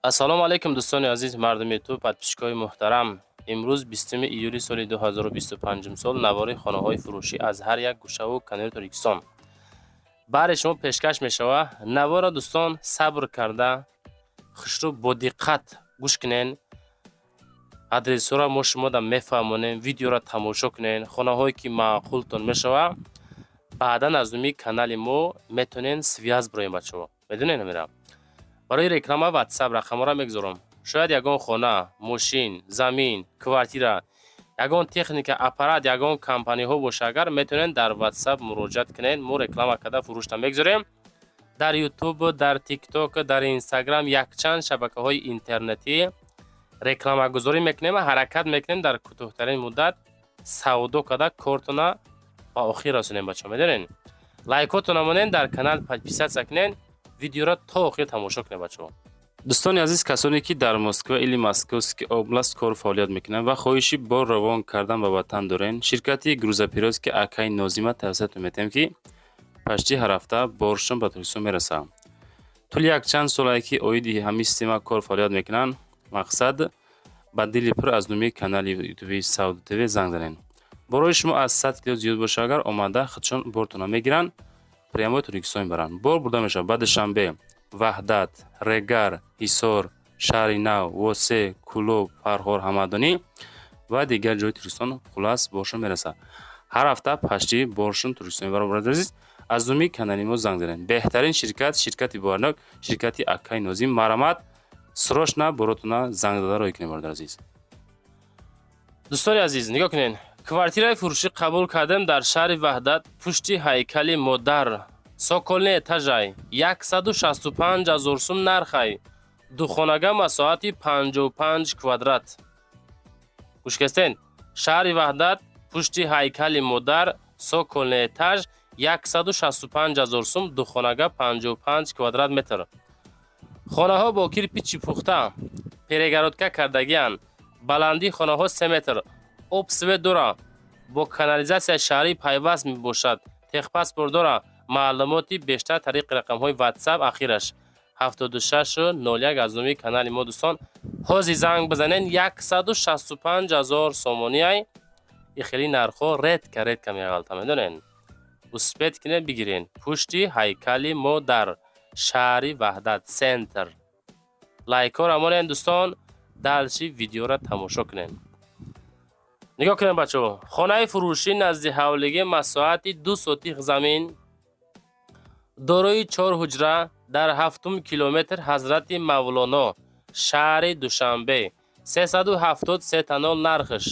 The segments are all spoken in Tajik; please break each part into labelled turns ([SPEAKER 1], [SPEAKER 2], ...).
[SPEAKER 1] Ассалому алайкум, дӯстони азиз, мардуми ютуб, подписчикои муҳтарам. Имрӯз 20 июли соли 2025 сол навори хонаҳои фурӯшӣ аз ҳар як гӯшаву канори Тоҷикистон баҳри шумо пешкаш мешавад. Наворро, дӯстон, сабр карда, хушрӯ, бо диққат гӯш кунен. Адресҳоро мо шумода мефаҳмонем. Видеоро тамошо кунен. Хонаҳое ки маъқултон мешавад, баъдан аз номи канали мо метавонен связь бироем. Бачаҳо, медонед, намерам барои реклама WhatsApp рақамҳоро мегузорам. Шояд ягон хона, мошин, замин, квартира, ягон техника, аппарат, ягон компаниҳо боша, агар метавонед, дар WhatsApp муроҷиат кунед. Мо реклама карда фурӯшта мегузорем. Дар Ютуб, дар Тикток, дар Инстаграм, якчанд шабакаҳои интернетӣ рекламагузорӣ мекунем ва ҳаракат мекунем дар кӯтоҳтарин муддат савдо карда кортона ба охир расонем. Бачаҳо, медонед, лайкотона монед, дар канал подписаться кунед, видеоро то охир тамошо кунед, бачаҳо.
[SPEAKER 2] Дӯстони азиз, касоне ки дар Москва или Московский область кору фаъолият мекунанд ва хоҳиши бор равон кардан ба ватан дорен, ширкати грузоперевозки акаи Нозима тавсиятон метиҳем, ки почти ҳар ҳафта боршон ба Тоҷикистон мерасад. Тӯли якчанд солае ки оиди ҳамин система кор фаъолият мекунанд. Мақсад, ба дили пур аз номи канали ютуби Савдо ТВ занг занед. Борои шумо аз 100 кило зиёд боша агар, омада худшон бортона мегиранд, прямой Тоҷикистон мебаранд. Бор бурда мешавад ба Душанбе, Ваҳдат, Регар, Ҳисор, Шаҳри Нав, Восе, Кӯлоб, Фархор, Ҳамадонӣ ва дигар ҷои Тоҷикистон. Хулас, боршон мерасад. Ҳар ҳафта почти боршон Тоҷикистон мебаранд. Бародари азиз, аз номи канали мо занг занед. Беҳтарин ширкат, ширкати боварнок, ширкати акаи Нозим. Марҳамат, срочно боротона занг зада роҳӣ кунед, бародари азиз.
[SPEAKER 1] Дӯстони азиз, нигоҳ кунед, квартираи фурӯшӣ қабул кардем дар шаҳри Ваҳдат, пушти ҳайкали модар, цокольный этажай, 165 ҳазор сум нархай, духонага, масоҳати 55 квадрат. Гӯш кестен, шаҳри Ваҳдат, пушти ҳайкали модар, цокольный этаж, 165 ҳазор сум, духонага, 55 квадрат метр. Хонаҳо бо кирпичи пухта, перегородка кардагианд. Баландии хонаҳо 3 метр. Об, свет дора, бо канализатсияи шаҳрӣ пайваст мебошад, техпаспорт дора. Маълумоти бештар тариқи рақамҳои WhatsApp, ахираш 7601. Аз номи канали мо, дӯстон, ҳозир занг бизанед. 165 ҳазор сомониай. И хеле нархҳо редко, редко меғалта, медонед. Успеть кунед, бигирен. Пушти ҳайкали мо, дар шаҳри Ваҳдат, центр. Лайкҳоро монед, дӯстон, дальше видеоро тамошо кунед. Нигоҳ кунед, бачаҳо, хонаи фурӯшӣ назди ҳавлигӣ, масоҳати 2 сотих замин, дорои чор ҳуҷра, дар ҳафтум километр Ҳазрати Мавлоно, шаҳри Душанбе, 370 сетанол. Нархш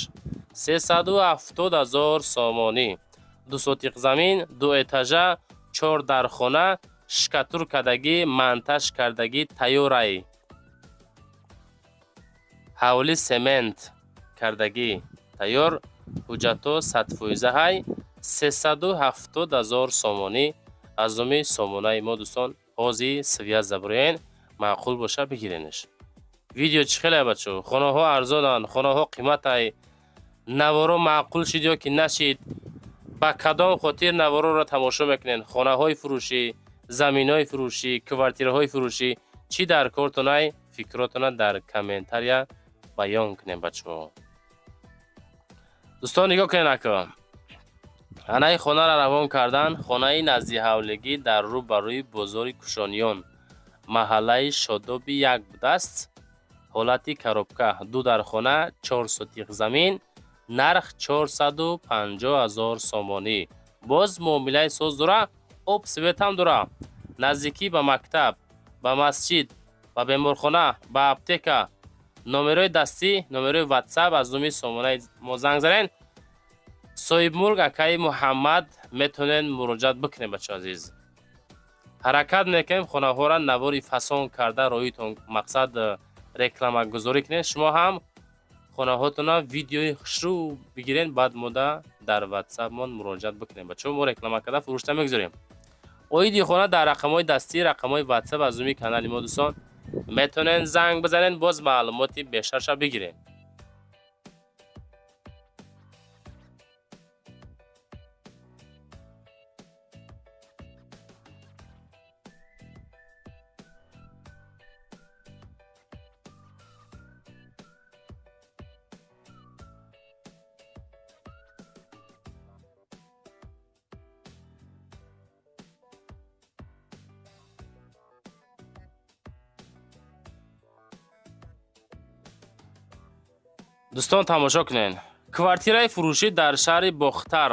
[SPEAKER 1] 370 000 сомонӣ. 2 сотих замин, дуэтажа, чор дархона, штукатуркадагӣ, монтаж кардагӣ, тайёрай. Ҳавли семент кардагӣ, тайёр. Ҳуҷҷатҳо 100-фоиза ҳай. 370 000 сомонӣ. Аз номи сомонаи мо, дӯстон, ҳозир связь заброен, маъқул боша, бигиренаш. Видео чӣ хеле, бачаҳо? Хонаҳо арзонанд, хонаҳо қиматай. Наворо маъқул шид ё ки нашид? Ба кадом хотир навороро тамошо мекунед? Хонаҳои фурӯшӣ, заминҳои фурӯшӣ, квартираҳои фурӯшӣ, чӣ дар кортонай? Фикротона дар комментария баён кунед, бачаҳо. Дӯстон, нигоҳ кунед, ака, анаи хонаро равон кардан. Хонаи назди ҳавлигӣ, дар рӯ ба рӯи бозори Кушониён, маҳаллаи Шодоби як будааст. Ҳолати коробка, ду дархона, 4 сотих замин, нарх 450 000 сомонӣ. Боз муомилаи соз дора, об, светам дора. Наздикӣ ба мактаб, ба масҷид, ба беморхона, ба аптека. Номерои дастӣ, номерои WhatsApp. Аз номи сомонаи мо занг занед. Соҳибмулк акаи Муҳаммад, метавонед муроҷиат бикунед. Бачаҳо азиз, ҳаракат мекунем хонаҳоро навори фасон карда роҳитон, мақсад, рекламагузорӣ кунед. Шумо ҳам хонаҳотона видеои хушрӯ бигирен, баъд мода дар ватсапмон муроҷиат бикунем. Бачаҳо, мо реклама карда фурӯшта мегузорем. Оиди хона дар рақамҳои дастӣ, рақамҳои WhatsApp аз номи канали мо, дӯстон, метавонед занг бизанед, боз маълумоти бештарша бигиред. Дӯстон, тамошо кунед: квартираи фурӯшӣ дар шаҳри Бохтар,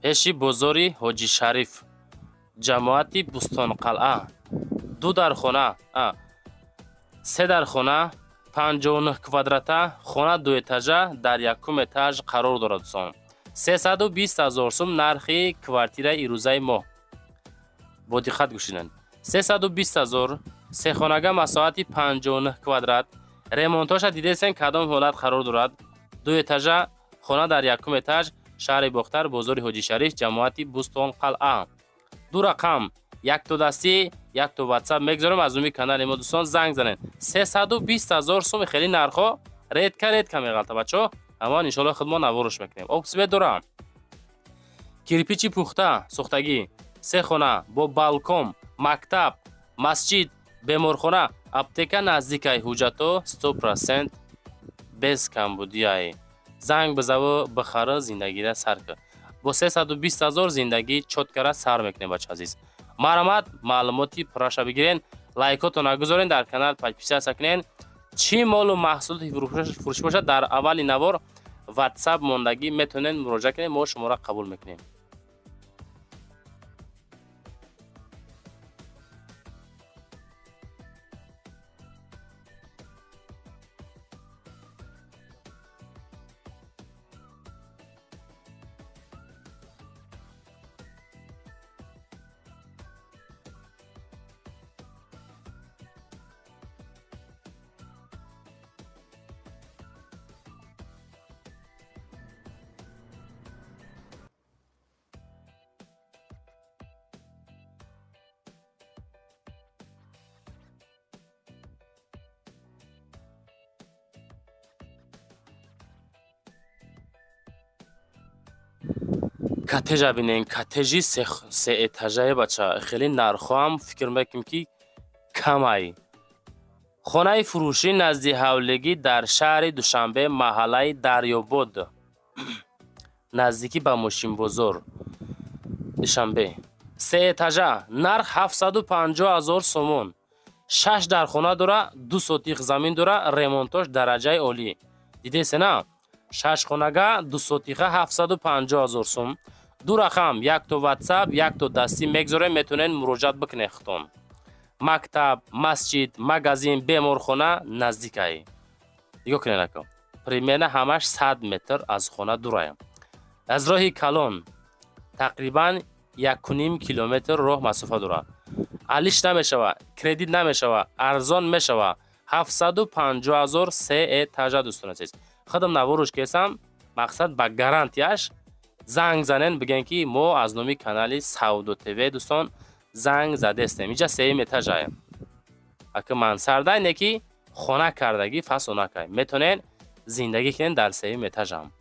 [SPEAKER 1] пеши бозори Ҳоҷи Шариф, ҷамоати Бӯстонқалъа, ду дархона, се дархона, 59 квадрата, хона дуэтажа, дар якум этаж қарор дорад. Дӯстон, 320 000 сум нархи квартираи ирӯзаи мо. Бо диққат гӯшинед: 320 000, сехонага, масоҳати 59 квадрат. Ремонтоша дидесен, кадом ҳолат қарор дорад. Дуэтажа хона дар якум этаж, шаҳри Бохтар, бозори Ҳоҷи Шариф, ҷамоати Бӯстонқалъа. Ду рақам, якто дастӣ, якто Ватсап мегузорем аз номи канали мо. Дӯстон, занг занед. 320 000 суми, хеле нархҳо редко редко меғалта, бачаҳо. Аммо иншоалло худ мо наворш мекунем. Об, свет дорам, кирпичи пухта сӯхтагӣ, се хона бо балкон, мактаб, масҷид, беморхона, аптека наздикай, ҳуҷҷатҳо 100% без камбудиай. Занг бизаву бихара, зиндагира сар кар. Бо 320 000 зиндагӣ чётко ра сар мекунем. Бача азиз, марҳамат, маълумоти пурраша бигирен, лайкотона гузорен, дар канал подписаться кунен. Чӣ молу маҳсулоти фурӯшӣ бошад, дар аввали навор Ватсап мондагӣ, метавонед муроҷиат кунед, мо шуморо қабул мекунем. Коттежа бинен, коттежи сеэтажае, бача. Хеле нархҳоам фикр мекунем, ки камай. Хонаи фурӯшӣ назди ҳавлигӣ дар шаҳри Душанбе, маҳаллаи Дарёбод, наздикӣ ба мошинбозор, Душанбе, сеэтажа, нарх 750 000 сомон, шаш дархона дора, 2 сотих замин дора, ремонтош дараҷаи олӣ. Дидесе на? Шашхонага, дусотиха, 750 000 сум. Ду рақам, якто Ватсап, якто дастӣ мегзорем, метавонед муроҷиат бикунед худтон. Мактаб, масҷид, магазин, беморхона наздикай. Нигоҳ кунед, ако, примерно ҳамаш 100 метр аз хона дурая. Аз роҳи калон тақрибан 1,5 километр роҳ масофа дорад. Алиш намешава, кредит намешава, арзон мешава. 750 000, се этажа. Дӯстон азиз, худам наворуш кесам, мақсад ба гарантияш. Занг занен, бигӯен, ки мо аз номи канали Савдо ТВ, дӯстон, занг задестем. Иҷа сеюм этажае, ака, мансарда не ки хона кардагӣ, фасонакай, метавонед зиндагӣ кунед дар сеюм этажам.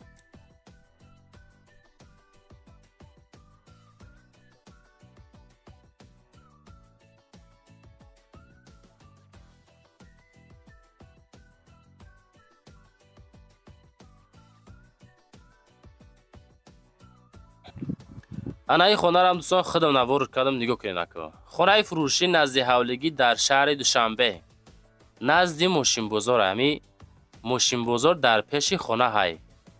[SPEAKER 1] Анаи хонарам, дӯстон, худам навор кардам. Нигоҳ кунед, ако, хонаи фурӯшӣ назди ҳавлигӣ дар шаҳри Душанбе, назди мошинбозор. Ҳами мошинбозор дар пеши хона ҳай,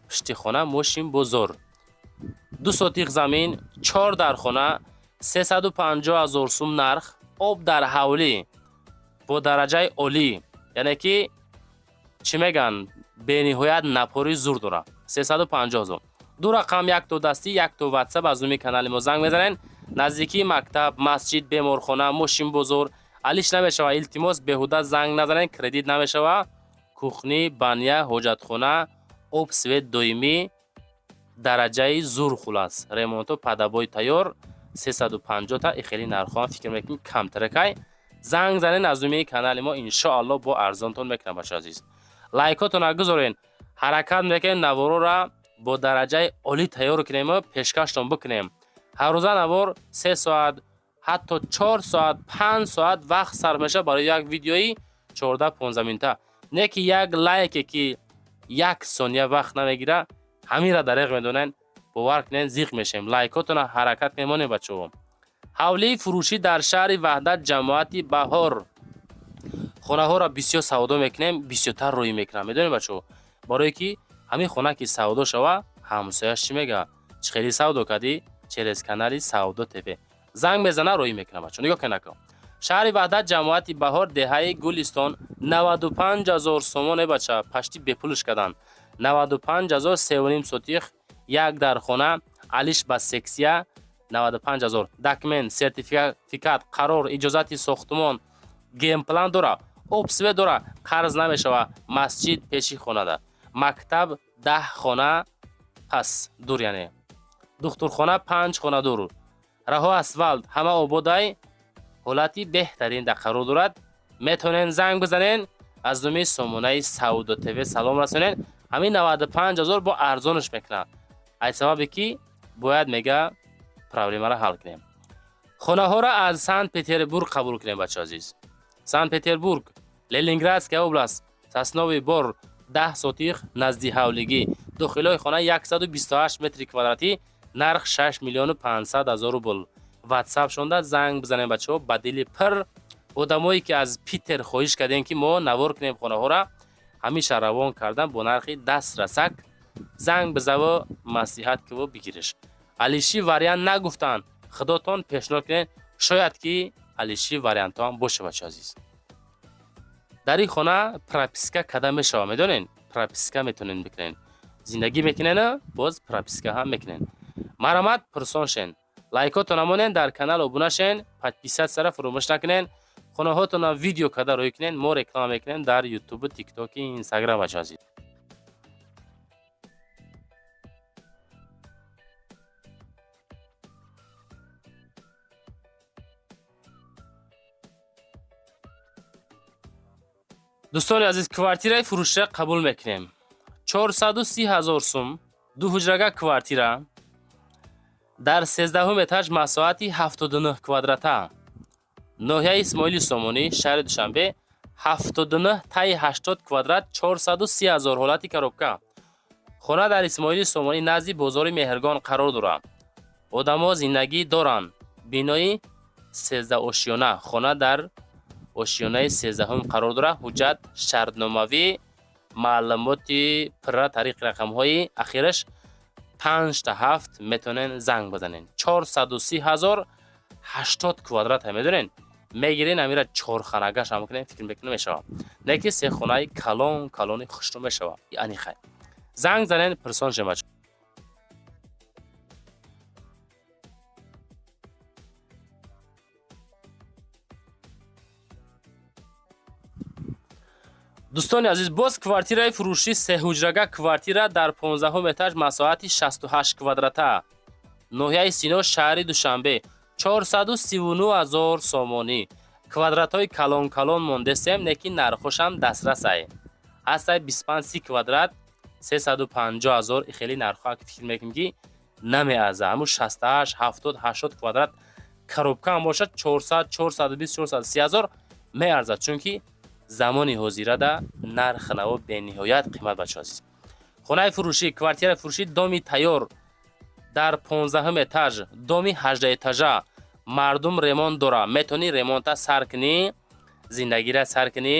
[SPEAKER 1] пушти хона мошинбозор. 2 сотих замин, чор дархона, 350 000 сум нарх, об дар ҳавлӣ бо дараҷаи олӣ, яъне ки чӣ мегӯянд, бениҳоят напори зур дорад. 350 000. Ду рақам, якто дастӣ, якто Ватсап, аз номи канали мо занг мезанед. Наздикии мактаб, масҷид, беморхона, мошинбозор. Алиш намешава, илтимос, беҳуда занг назанед, кредит намешава. Кухня, баня, ҳоҷатхона, об, свет доимӣ, дараҷаи зур. Хулас, ремонто под обои тайёр. 350-та и хеле нархҳоам фикр мекунем камтаракай. Занг занед аз номи канали мо, иншоалло бо арзонтон мекунам. Бача азиз, лайкотона гузорен. Ҳаракат мекунем, наворора бо дараҷаи олӣ тайёр кунему пешкаштон бикунем. Ҳаррӯза навор 3 соат, ҳатто 4 соат, 5 соат вақт сарф мешавад барои як видеои 14-15 минута. Не ки як лайке, ки як сония вақт намегира, ҳаминра дареғ медонед. Бовар кунед, зиқ мешавем. Лайкотона ҳаракат кунем, монем, бачаҳо. Ҳавлии фурӯшӣ дар шаҳри Ваҳдат, ҷамоати Баҳор. Хонаҳоро бисёр савдо мекунем, бисёртар рӯӣ мекунам, медонед, бачаҳо. Барое ки ҳамин хона ки савдо шава, ҳамсояш чӣ мега? Чӣ хеле савдо кардӣ? Через канали Савдо ТВ. Занг мезана, роӣ мекунам, бачо. Нигоҳ кунед, ака. Шаҳри Ваҳдат, ҷамоати Баҳор, деҳаи Гулистон, 95 000 сомон. Э бача, почти бепулш кардан. 95 000, 3,5 сотих, як дар хона, алиш ба сексия, 95 000. Документ, сертификат, қарор, иҷозати сохтумон, генплан дора, об, свет дора, қарз намешава. Масҷид пеши хонада, мактаб 10 хона пас дур, яъне духтурхона панҷ хона дур, раҳо асфалт, ҳама ободай, ҳолати беҳтарин дар қарор дорад. Метавонен занг бизанен, аз номи сомонаи Савдо ТВ салом расонен. Ҳамин 95 000 бо арзонаш мекунад, аз сабабе ки бояд, мега, проблемаро ҳал кунем. Хонаҳоро аз Санкт Петербург қабул кунем, бачо азиз. Санкт Петербург, Ленинградская область, Сосновый Бор, 10 сотих, назди ҳавлигӣ, дохилҳои хона 128 метри квадратӣ, нарх 6 миллиону 500 ҳазор рубл. Ватсап шонда занг бизанем, бачаҳо. Ба дили пир, одамое ки аз Питер хоҳиш кардем, ки мо навор кунем хонаҳоро, ҳамеша равон кардан бо нархи дастрасак. Занг бизаво, маслиҳат киво, бигириш. Алиши вариант нагуфтанд, худотон пешниҳод кунед, шояд ки алиши вариантҳо ҳам боша. Бачо азиз, дар ин хона прописка карда мешава, медонед, прописка метавонед бикунед, зиндагӣ мекунена, боз прописка ҳам мекунед. Марҳамат, пурсон шен, лайкотона монен, дар канал обуна шен, подписаться ра фуромӯш накунен, хонаҳотона видео карда рӯй кунен, мо реклама мекунем дар Ютубу, Тиктоки, Инстаграм. Бачо азиз, дӯстони азиз, квартираи фурӯша қабул мекунем, 430 000 сум, ду ҳуҷрага квартира дар 13-ҳум этаж, масоҳати 79 квадрата, ноҳияи Исмоили Сомонӣ, шаҳри Душанбе, 79 таи 80 квадрат, 430 000, ҳолати коробка. Хона дар Исмоили Сомонӣ, назди бозори Меҳргон қарор дорад. Одамо зиндагӣ доранд. Бинои сездаҳошёна, хона дар ошёнаи 13-ҳум қарор дорад. Ҳуҷҷат шартномавӣ, маълумоти пурра тариқи рақамҳои ахираш 5 та 7 метавонен занг бизанен. 430 000, 80 квадрат, медонен, мегирен, амира чорханагаш ҳам кунем, фикр мекунем, мешавад, не ки се хонаи калон калони хушрӯ мешавад. Яъни хай, занг занен, пурсон шем, бача. Дӯстони азиз, боз квартираи фурӯшӣ, сеҳуҷрага квартира дар 15-ум этаж, масоҳати 68 квадрата, ноҳияи Сино, шаҳри Душанбе, 439 ҳазор сомонӣ. Квадратҳои калон-калон мондесем, лекин нархошам дастрасай ҳастай. 25-30 квадрат 350 ҳазор, хеле нархҳо фикр мекунем, ки намеарза. Ҳамун 68, 70, 80 квадрат коробка ҳам бошад, 400, 420, 430 ҳазор меарзад, чунки замони ҳозирада нархи наво бениҳоят қимат. Бачо азиз, хонаи фурӯшӣ, квартираи фурӯшӣ, доми тайёр дар 15-ум этаж, доми ҳаждаэтажа. Мардум ремонт дора, метавонӣ ремонта сар кунӣ, зиндагира сар кунӣ.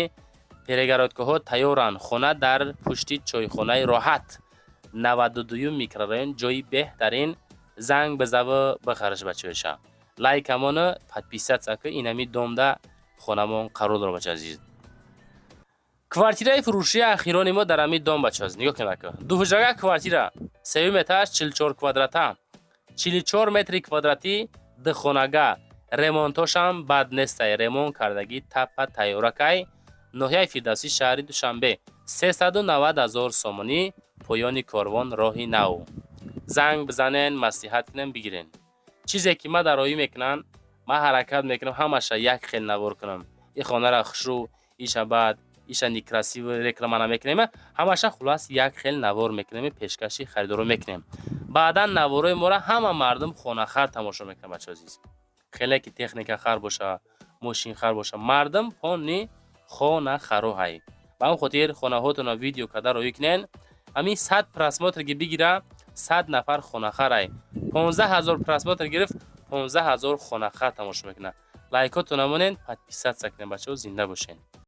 [SPEAKER 1] Перегородкаҳо тайёранд. Хона дар пушти чойхонаи Роҳат, 92-юм микрорайон, ҷои беҳтарин. Занг бизаву бихариш, бачаёша. Лайкамону подписаться ки инами домда хонамон қарор дора. Бача азиз, квартираи фурӯшии ахирони мо дар ҳамин дом. Бача азиз, нигоҳ кунед, ака. Дуҳуҷрага квартира, сеюм этаж, 44 квадрата, 44 метри квадратӣ, духонага, ремонтошам бад нестай, ремонт кардагӣ, таппа тайёракай, ноҳияи Фирдавсӣ, шаҳри Душанбе, 390 ҳазор сомонӣ, поёни корвон, роҳи нав. Занг бизанен, маслиҳат кунем, бигирен. Чизе ки ма дароӣ мекунам, ман ҳаракат мекунам ҳамаша як хел навор кунам. И хонара хушрӯ, иша бад, иша некрасиво реклама намекунем. Ҳамаша хулас як хел навор мекунем, пешкаши харидоро мекунем. Баъдан наворои моро ҳама мардум хонахар тамошо мекунад. Бача азиз, хеле ки техника хар боша, мошинхар боша, мардум пони хонахаро ҳай. Ба ҳамн хотир хонаҳотонро видео карда роӣ кунен. Ҳамин 100 просмотр ки бигира, 100 нафар хонахарай. 15 000 просмотр гирифт, 15 000 хонахар тамошо мекунад. Лайкотона монен, подписаться кунен, бачаҳо. Зинда бошен.